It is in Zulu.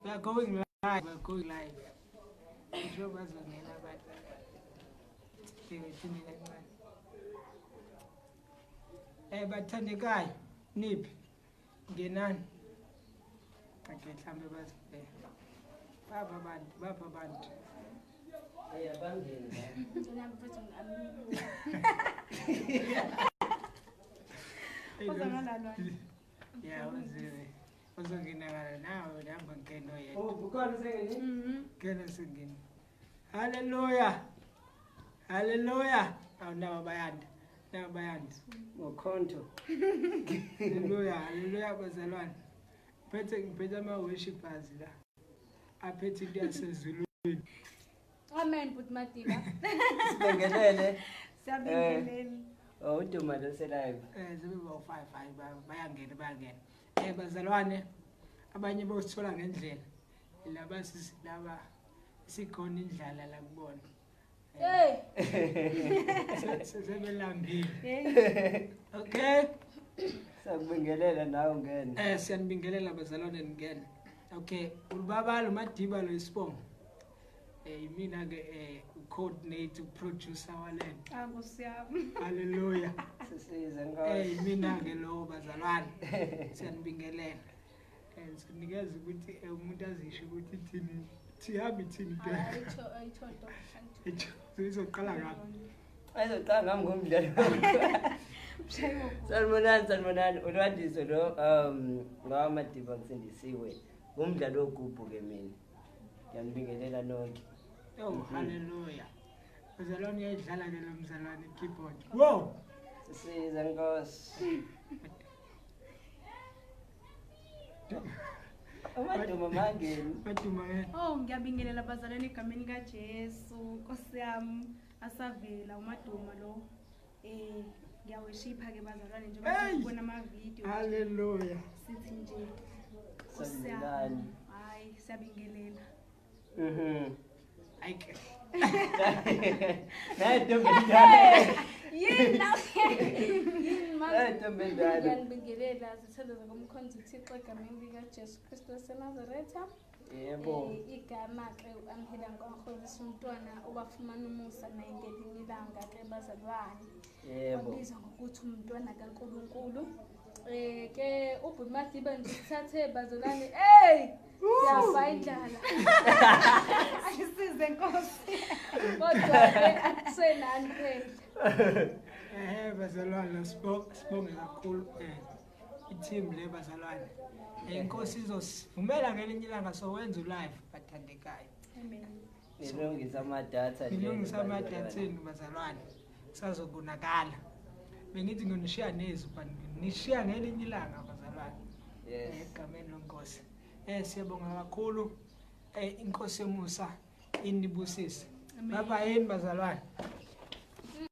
We are going live, we are going live. Ngisho bazongena abantu. Sibheke kancane. Bathandekayo, niphi? Ngenani. Okay, mhlambe bazibheke. Bapha abantu, bapha abantu. Hey, abangeni la. Yeah, uziwe. Uzongenakala nawe hamba ngeno yedwa. Oh, bukhona sengeni? Mhm. Ngena sengeni. Hallelujah. Hallelujah. Awu nawo bayanda. Nawo bayanda. Ngokhonto. Hallelujah. Hallelujah bazalwane. Phethe ngiphethe ama worshipers la. Aphethe into yasezulwini. Amen bhuti Madiba. Sibingelele. Siyabingelela. Oh, uDuma lo se-live. Sebe bawu 5 hayi bayangena bayangena. Bazalwane abanye bosithola ngendlela. Laba sisi laba sikhona indlala la kubona. Hey. Sebelambile. Hey. Okay. Siyakubingelela nawe ungene. Siyanibingelela bazalwane ningene. Okay, ulubabalo Madiba lo isibongo. Yimina ke ucoordinate uproducer walento. Ah, Nkosi yami. Hallelujah. Sisize Nkosi. Yimina ke lo bazalwane. Siyanibingelela. Sinikeza ukuthi umuntu azisho ukuthi thini thihamba ithini ke. Ayitho ayitho nto. Icho izoqala ngaphi? Ayizoqala ngami ngomdlalo. Sanibonani, sanibonani. Ulwandiso lo ngawamadiba ngisindisiwe. Ngumdlalo wogubhu ke mina. Ngiyanibingelela nonke. Oh, hallelujah. Mzalwane uyayidlala ke lo mzalwane keyboard. Wow. Sisize Nkosi. Amaduma mangeni. Maduma ke. Oh, ngiyabingelela bazalwane egameni kaJesu. Nkosi yami asavela uMaduma lo. Ngiyaweshipha ke bazalwane njengoba Hey! sibona ama video. Hallelujah. Sithi nje Nkosi yami. Sanibonani. Hayi, siyabingelela. Mhm. Ayike. Nayi ntombi endala. Yini la? Yini manje? Nayi ntombi endala. Ngiyanibingelela zithandazwa komkhonzi uThixo egameni likaJesu Kristu waseNazaretha. Yebo. Igama ke uAmhela Nkonkhozisa umntwana owafumana umusa naye ngelinye ilanga ke bazalwane. Yebo. Wabizwa ngokuthi umntwana kaNkulunkulu. Ke ubhuti Madiba nje uthathe bazalwane. Hey! Siyafa indlala. Ayisize Nkosi. Kodwa ke akusenani phela. Bazalwane sibonge kakhulu i-team le bazalwane. Inkosi izosivumela ngelinye ilanga sowenza ulive bathandekayo. Amen. Nilungisa amadatha nje. Nilungisa amadatha enu bazalwane. Kusazobonakala. Bengithi nginishiya nezwi but nishiya ngelinye ilanga bazalwane. Yes. Egameni lenkosi. Siyabonga kakhulu. Inkosi yomusa inibusise. Amen. Bye bye yini bazalwane.